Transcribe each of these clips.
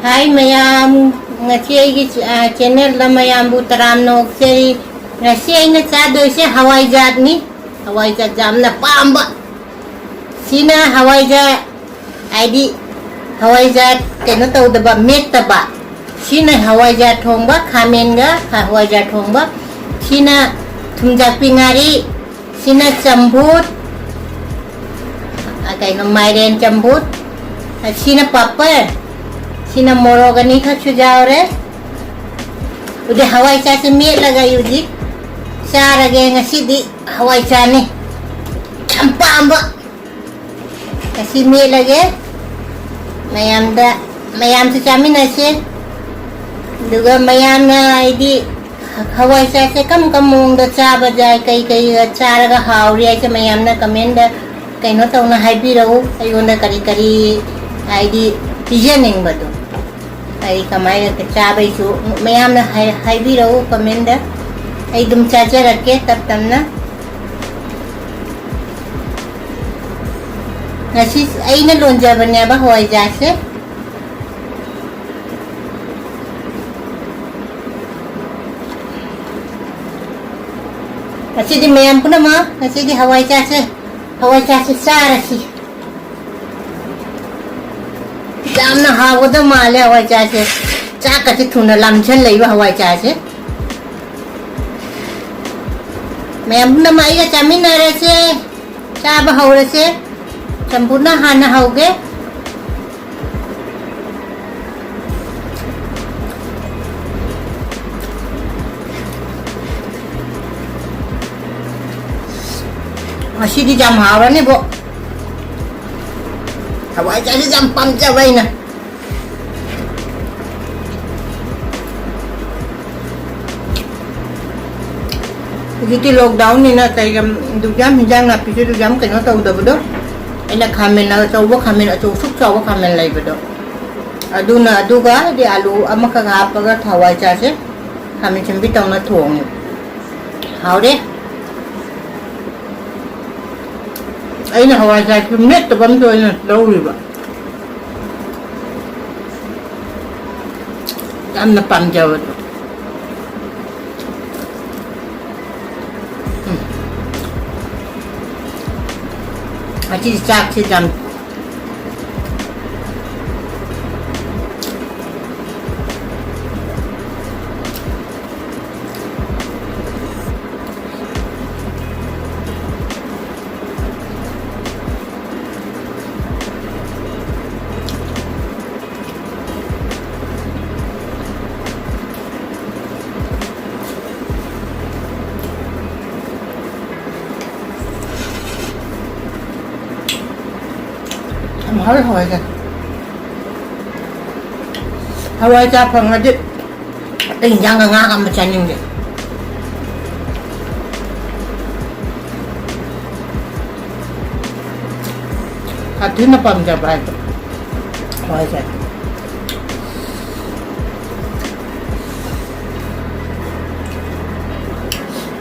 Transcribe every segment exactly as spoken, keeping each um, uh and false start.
ꯍꯥꯏ ꯃꯌꯥꯝ, ꯉꯁꯤ ꯑꯩꯒꯤ ꯆꯦ-, ꯑ, ꯆꯦꯅꯦꯜꯗ ꯃꯌꯥꯝꯕꯨ ꯇꯔꯥꯝꯅ ꯑꯣꯛꯆꯔꯤ꯫ ꯉꯁꯤ ꯑꯩꯅ ꯆꯥꯗꯣꯏꯁꯦ ꯍꯋꯥꯏꯖꯥꯠꯅꯤ꯫ ꯍꯋꯥꯏꯖꯥꯠ ꯌꯥꯝꯅ ꯄꯥꯝꯕ꯫ ꯁꯤꯅ ꯍꯋꯥꯏꯖꯥꯠ, ꯍꯥꯏꯗꯤ ꯍꯋꯥꯏꯖꯥꯠ ꯀꯩꯅꯣ ꯇꯧꯗꯕ, ꯃꯦꯠꯇꯕ꯫ ꯁꯤꯅ ꯍꯋꯥꯏꯖꯥꯠ ꯊꯣꯡꯕ, ꯈꯥꯃꯦꯟꯒ ꯍꯋꯥꯏꯖꯥꯠ ꯊꯣꯡꯕ꯫ ꯁꯤꯅ ꯊꯨꯝꯖꯥꯛꯄꯤ ꯉꯥꯔꯤ꯫ ꯁꯤꯅ ꯆꯝꯐꯨꯠ, ꯑ, ꯀꯩꯅꯣ, ꯃꯥꯏꯔꯦꯟ ꯆꯝꯐꯨꯠ꯫ ꯑ, ꯁꯤꯅ ꯄꯥꯄꯔ꯫ ꯁꯤꯅ ꯃꯣꯔꯣꯛ ꯑꯅꯤꯈꯛꯁꯨ ꯌꯥꯎꯔꯦ꯫ ꯑꯗꯨꯗꯤ ꯍꯋꯥꯏ ꯆꯥꯁꯤ ꯃꯦꯠꯂꯒ ꯑꯩ ꯍꯧꯖꯤꯛ ꯆꯥꯔꯒꯦ꯫ ꯉꯁꯤꯗꯤ ꯍꯋꯥꯏ ꯆꯥꯅꯤ꯫ ꯌꯥꯝ ꯄꯥꯝꯕ꯫ ꯉꯁꯤ ꯃꯦꯠꯂꯒꯦ꯫ ꯃꯌꯥꯝꯗ, ꯃꯌꯥꯝꯁꯨ ꯆꯥꯃꯤꯟꯅꯁꯦ꯫ ꯑꯗꯨꯒ ꯃꯌꯥꯝꯅ ꯍꯥꯏꯗꯤ ꯍꯋꯥꯏ ꯆꯥꯁꯦ ꯀꯔꯝ ꯀꯔꯝꯕ ꯃꯑꯣꯡꯗ ꯆꯥꯕ ꯌꯥꯏ, ꯀꯩ ꯀꯩꯒ ꯆꯥꯔꯒ ꯍꯥꯎꯔꯤ ꯍꯥꯏꯁꯦ ꯃꯌꯥꯝꯅ ꯀꯃꯦꯟꯗ ꯀꯩꯅꯣ ꯇꯧꯅ ꯍꯥꯏꯕꯤꯔꯛꯎ꯫ ꯑꯩꯉꯣꯟꯗ ꯀꯔꯤ ꯀꯔꯤ ꯍꯥꯏꯗꯤ ꯄꯤꯖꯅꯤꯡꯕꯗꯣ꯫ ꯑꯩ ꯀꯃꯥꯏꯅ ꯆꯥꯕꯩꯁꯨ ꯃꯌꯥꯝꯅ ꯍꯥꯏ-, ꯍꯥꯏꯕꯤꯔꯛꯎ ꯀꯃꯦꯟꯗ꯫ ꯑꯩ ꯑꯗꯨꯝ ꯆꯥꯖꯔꯛꯀꯦ ꯇꯞ ꯇꯞꯅ꯫ ꯉꯁꯤ ꯑꯩꯅ ꯂꯣꯟꯖꯕꯅꯦꯕ ꯍꯋꯥꯏꯖꯥꯔꯁꯦ꯫ ꯉꯁꯤꯗꯤ ꯃꯌꯥꯝ ꯄꯨꯝꯅꯃꯛ, ꯉꯁꯤꯗꯤ ꯍꯋꯥꯏ ꯆꯥꯁꯦ, ꯍꯋꯥꯏ ꯆꯥꯁꯦ, ꯆꯥꯔꯁꯤ꯫ ꯌꯥꯝꯅ ꯍꯥꯎꯒꯗꯕ ꯃꯥꯜꯂꯦ ꯍꯋꯥꯏ ꯆꯥꯁꯦ꯫ ꯆꯥꯛꯀꯁꯦ ꯊꯨꯅ ꯂꯥꯝꯁꯜꯂꯛꯏꯕ ꯍꯋꯥꯏ ꯆꯥꯁꯦ꯫ ꯃꯌꯥꯝ ꯄꯨꯝꯅꯃꯛ ꯑꯩꯒ ꯆꯥꯃꯤꯟꯅꯔꯁꯦ, ꯆꯥꯕ ꯍꯧꯔꯁꯦ꯫ ꯆꯝꯐꯨꯠꯅ ꯍꯥꯟꯅ ꯍꯧꯒꯦ꯫ ꯉꯁꯤꯗꯤ ꯌꯥꯝ ꯍꯥꯎꯔꯅꯤꯕꯣ꯫ ꯍꯋꯥꯏ ꯆꯥꯁꯦ ꯌꯥꯝ ꯄꯥꯝꯖꯕ ꯑꯩꯅ꯫ ꯍꯧꯖꯤꯛꯇꯤ ꯂꯣꯛꯗꯥꯎꯟꯅꯤꯅ ꯀꯩꯒ ꯑꯗꯨꯛ ꯌꯥꯝ ꯍꯤꯟꯖꯥꯡ ꯅꯥꯄꯤꯁꯨ ꯑꯗꯨꯛ ꯌꯥꯝ ꯀꯩꯅꯣ ꯇꯧꯗꯕꯗꯣ꯫ ꯑꯩꯅ ꯈꯥꯃꯦꯟ ꯑꯆꯧꯕ, ꯈꯥꯃꯦꯟ ꯑꯆꯧ ꯁꯨꯛ ꯆꯥꯎꯕ ꯈꯥꯃꯦꯟ ꯂꯩꯕꯗꯣ꯫ ꯑꯗꯨꯅ ꯑꯗꯨꯒ ꯍꯥꯏꯗꯤ ꯑꯂꯨ ꯑꯃꯈꯛ ꯍꯥꯞꯄꯒ ꯍꯋꯥꯏ ꯆꯥꯁꯦ꯫ ꯈꯥꯃꯦꯟ ꯁꯤꯟꯕꯤ ꯇꯧꯅ ꯊꯣꯡꯉꯦ꯫ ꯍꯥꯎꯔꯦ꯫ ꯑꯩꯅ ꯍꯋꯥꯏ ꯆꯥꯁꯦ ꯃꯦꯠꯇꯕ ꯑꯝꯇ ꯑꯣꯏꯅ ꯂꯧꯔꯤꯕ꯫ ꯌꯥꯝꯅ ꯄꯥꯝꯖꯕꯗꯣ꯫ ꯎꯝ꯫ ꯉꯁꯤ ꯆꯥꯛꯁꯤ ꯌꯥꯝ ꯌꯥꯝ ꯍꯥꯎꯋꯦ ꯍꯋꯥꯏꯁꯦ꯫ ꯍꯋꯥꯏ ꯆꯥ ꯐꯪꯉꯗꯤ ꯑꯇꯩ ꯏꯟꯖꯥꯡꯒ ꯉꯥꯒ ꯑꯃ ꯆꯥꯅꯤꯡꯗꯦ꯫ ꯁꯥꯊꯤꯅ ꯄꯥꯝꯖꯕ ꯍꯥꯏꯗꯣ꯫ ꯍꯋꯥꯏꯁꯦ꯫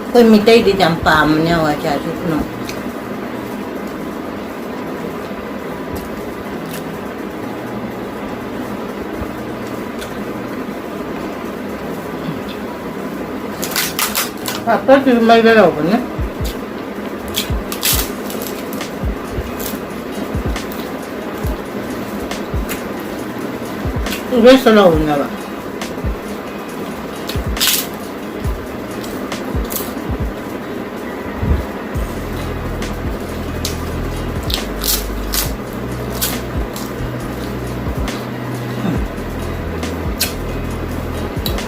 ꯑꯩꯈꯣꯏ ꯃꯤꯇꯩꯗꯤ ꯌꯥꯝ ꯄꯥꯝꯕꯅꯦ ꯍꯋꯥꯏ ꯆꯥꯁꯦ꯫ ꯄꯥꯐꯣꯔꯁꯤꯁꯨ ꯃꯩꯗ ꯂꯧꯕꯅꯦ꯫ ꯏꯕꯦꯁꯇ ꯂꯧꯕꯅꯦꯕ꯫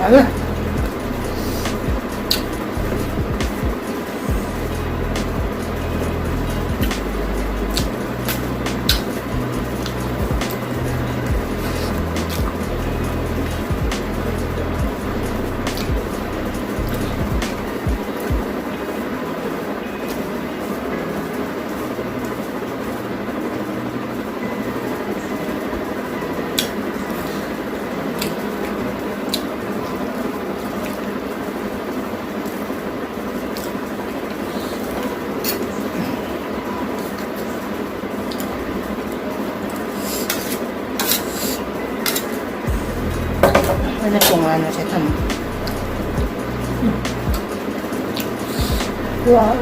ꯌꯥꯔꯦ꯫ ꯑꯩꯅ ꯇꯣꯉꯥꯟꯅ ꯁꯦ ꯊꯝꯃꯦ꯫ ꯎꯝ꯫ ꯋꯥ꯫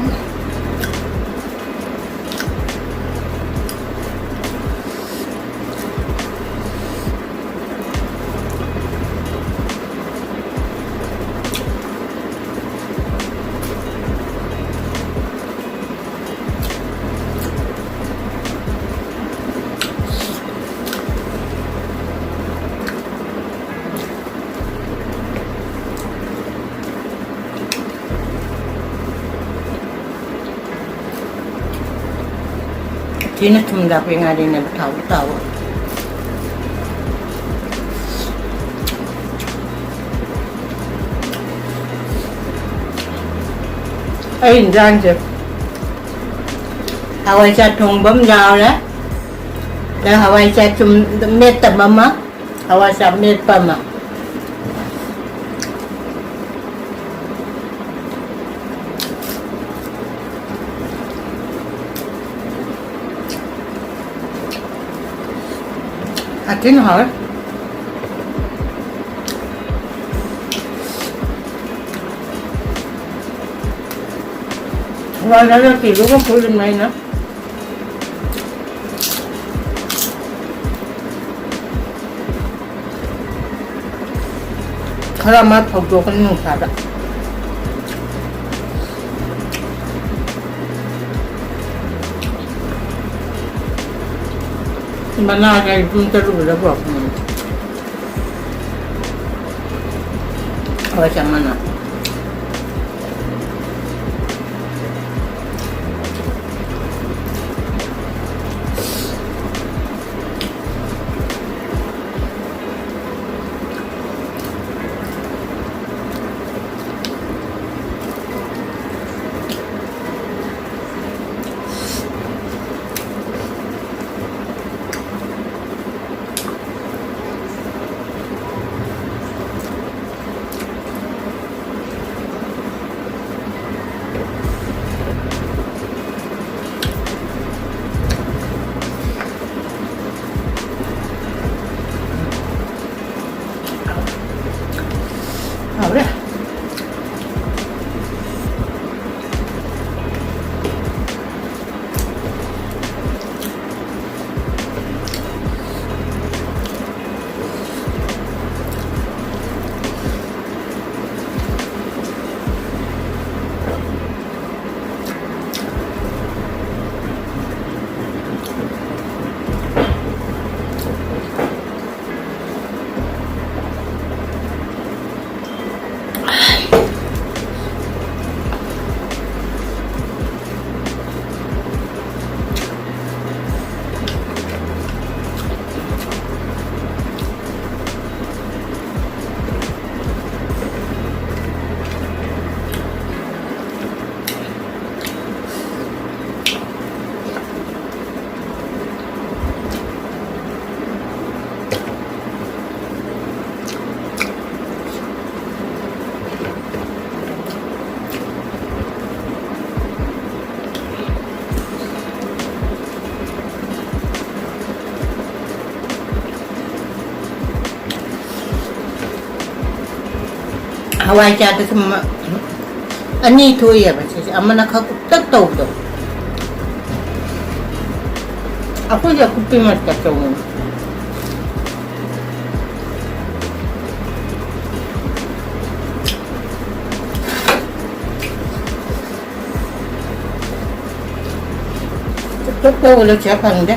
ꯊꯤꯅ ꯊꯨꯝ ꯂꯥꯛꯄꯩ ꯉꯥꯔꯤꯅꯦꯕ, ꯊꯥꯎꯗꯤ ꯇꯥꯎꯕ꯫ ꯑꯩ ꯏꯟꯖꯥꯡꯁꯦ ꯍꯋꯥꯏꯖꯥꯔ ꯊꯣꯡꯕ ꯑꯃ ꯌꯥꯎꯔꯦ, ꯑꯗ ꯍꯋꯥꯏꯖꯥꯔ ꯆꯨꯝ ꯃꯦꯠꯇꯕ ꯑꯃ, ꯍꯋꯥꯏꯖꯥꯔ ꯃꯦꯠꯄ ꯑꯃ꯫ ꯌꯥꯝ ꯊꯤꯅ ꯍꯥꯎꯋꯦ꯫ ꯍꯋꯥꯏꯖꯥꯔ ꯀꯤꯂꯣ ꯑꯃ ꯐꯨꯜꯂꯤꯅꯦ ꯑꯩꯅ꯫ ꯈꯔ ꯑꯃ ꯐꯧꯗꯣꯛꯀꯅꯤ ꯅꯨꯡꯁꯥꯗ꯫ ꯃꯅꯥꯁꯦ ꯑꯩ ꯄꯨꯡ ꯇꯔꯨꯛ ꯄꯨꯔꯛꯄꯅꯦ꯫ ꯍꯋꯥꯏ ꯆꯪꯉꯅ꯫ ꯍꯋꯥꯏꯖꯥꯔꯗꯁꯨ ꯃ-, ꯑꯅꯤ ꯊꯣꯛꯑꯦꯕ ꯁꯤꯁꯦ, ꯑꯃꯅ ꯈꯔ ꯀꯨꯞꯇꯛ ꯇꯧꯕꯗꯣ, ꯑꯩꯈꯣꯏꯁꯦ ꯑꯀꯨꯞꯄꯤ ꯃꯔꯛꯇ ꯆꯧꯉꯤ꯫ ꯀꯨꯞꯇꯛ ꯇꯧꯕꯗꯣ ꯁꯤꯗ ꯐꯪꯗꯦ꯫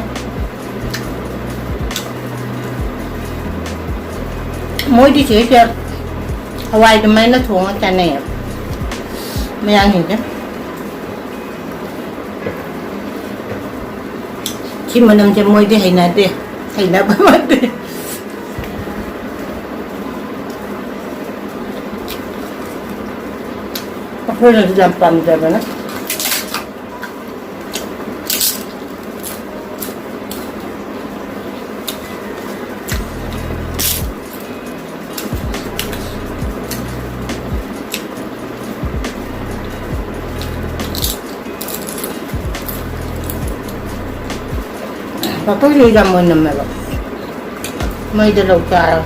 ꯃꯣꯏꯗꯤ ꯁꯤꯁꯦ ꯍꯋꯥꯏ ꯑꯗꯨꯃꯥꯏꯅ ꯊꯣꯡꯉ ꯆꯥꯅꯩꯌꯦꯕ ꯃꯌꯥꯡꯁꯤꯡꯁꯦ꯫ ꯁꯤ ꯃꯅꯝꯁꯦ ꯃꯣꯏꯗꯤ ꯍꯩꯅꯗꯦ, ꯍꯩꯅꯕ ꯃꯥꯟꯗꯦ꯫ ꯑꯩꯈꯣꯏꯅꯁꯨ ꯌꯥꯝ ꯄꯥꯝꯖꯕꯅ꯫ ꯄꯥꯐꯣꯔꯁꯨ ꯌꯥꯝ ꯑꯣꯏꯅꯝꯃꯦꯕ꯫ ꯃꯩꯗ ꯂꯧ ꯆꯥꯔꯒ꯫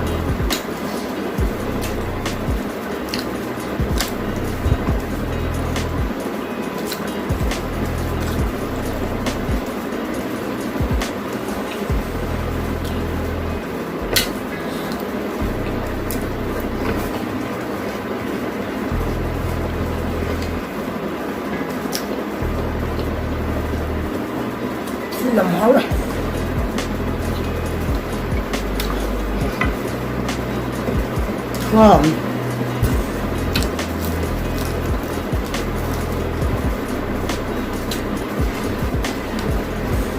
ꯁꯤ ꯌꯥꯝ ꯍꯥꯎꯔꯦ꯫ ꯋꯥ꯫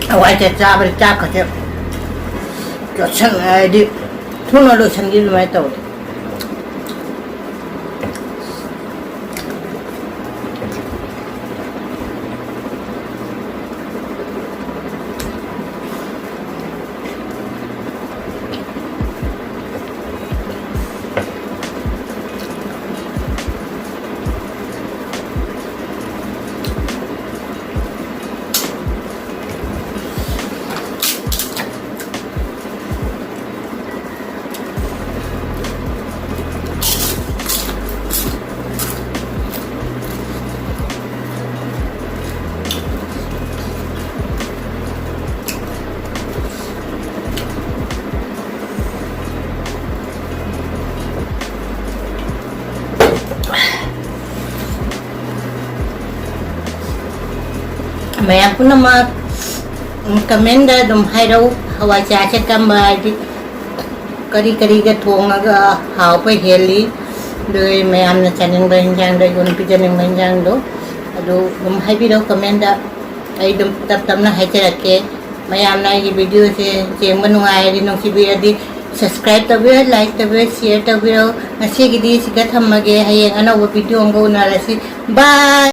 ꯍꯋꯥꯏꯁꯦ ꯆꯥꯕꯗ ꯆꯥꯛꯀꯁꯦ ꯆꯣꯠꯁꯟ-, ꯍꯥꯏꯗꯤ ꯊꯨꯅ ꯂꯣꯏꯁꯟꯈꯤ ꯑꯗꯨꯃꯥꯏꯅ ꯇꯧꯋꯦ꯫ ꯃꯌꯥꯝ ꯄꯨꯝꯅꯃꯛ ꯀꯃꯦꯟꯗ ꯑꯗꯨꯝ ꯍꯥꯏꯔꯛꯎ, ꯍꯋꯥꯏ ꯆꯥꯁꯦ ꯀꯔꯝꯕ, ꯍꯥꯏꯗꯤ ꯀꯔꯤ ꯀꯔꯤꯒ ꯊꯣꯡꯉꯒ ꯍꯥꯎꯕ ꯍꯦꯜꯂꯤ, ꯑꯗꯨꯒ ꯃꯌꯥꯝꯅ ꯆꯥꯅꯤꯡꯕ ꯍꯤꯟꯖꯥꯡꯗꯣ, ꯑꯩꯉꯣꯟꯗ ꯄꯤꯖꯅꯤꯡꯕ ꯍꯤꯟꯖꯥꯡꯗꯣ, ꯑꯗꯨ ꯑꯗꯨꯝ ꯍꯥꯏꯕꯤꯔꯛꯎ ꯀꯃꯦꯟꯗ꯫ ꯑꯩ ꯑꯗꯨꯝ ꯇꯞ ꯇꯞꯅ ꯍꯥꯏꯖꯔꯛꯀꯦ꯫ ꯃꯌꯥꯝꯅ ꯑꯩꯒꯤ ꯚꯤꯗꯤꯑꯣꯁꯦ ꯌꯦꯡꯕ ꯅꯨꯡꯉꯥꯏꯔꯗꯤ, ꯅꯨꯡꯁꯤꯕꯤꯔꯗꯤ subscribe ꯇꯧꯕꯤꯔꯣ, like ꯇꯧꯕꯤꯔꯣ, share ꯇꯧꯕꯤꯔꯣ꯫ ꯉꯁꯤꯒꯤꯗꯤ ꯁꯤꯗ ꯊꯝꯃꯒꯦ꯫ ꯍꯌꯦꯡ ꯑꯅꯧꯕ ꯚꯤꯗꯤꯑꯣ ꯑꯃꯒ ꯎꯅꯔꯁꯤ꯫ Bye꯫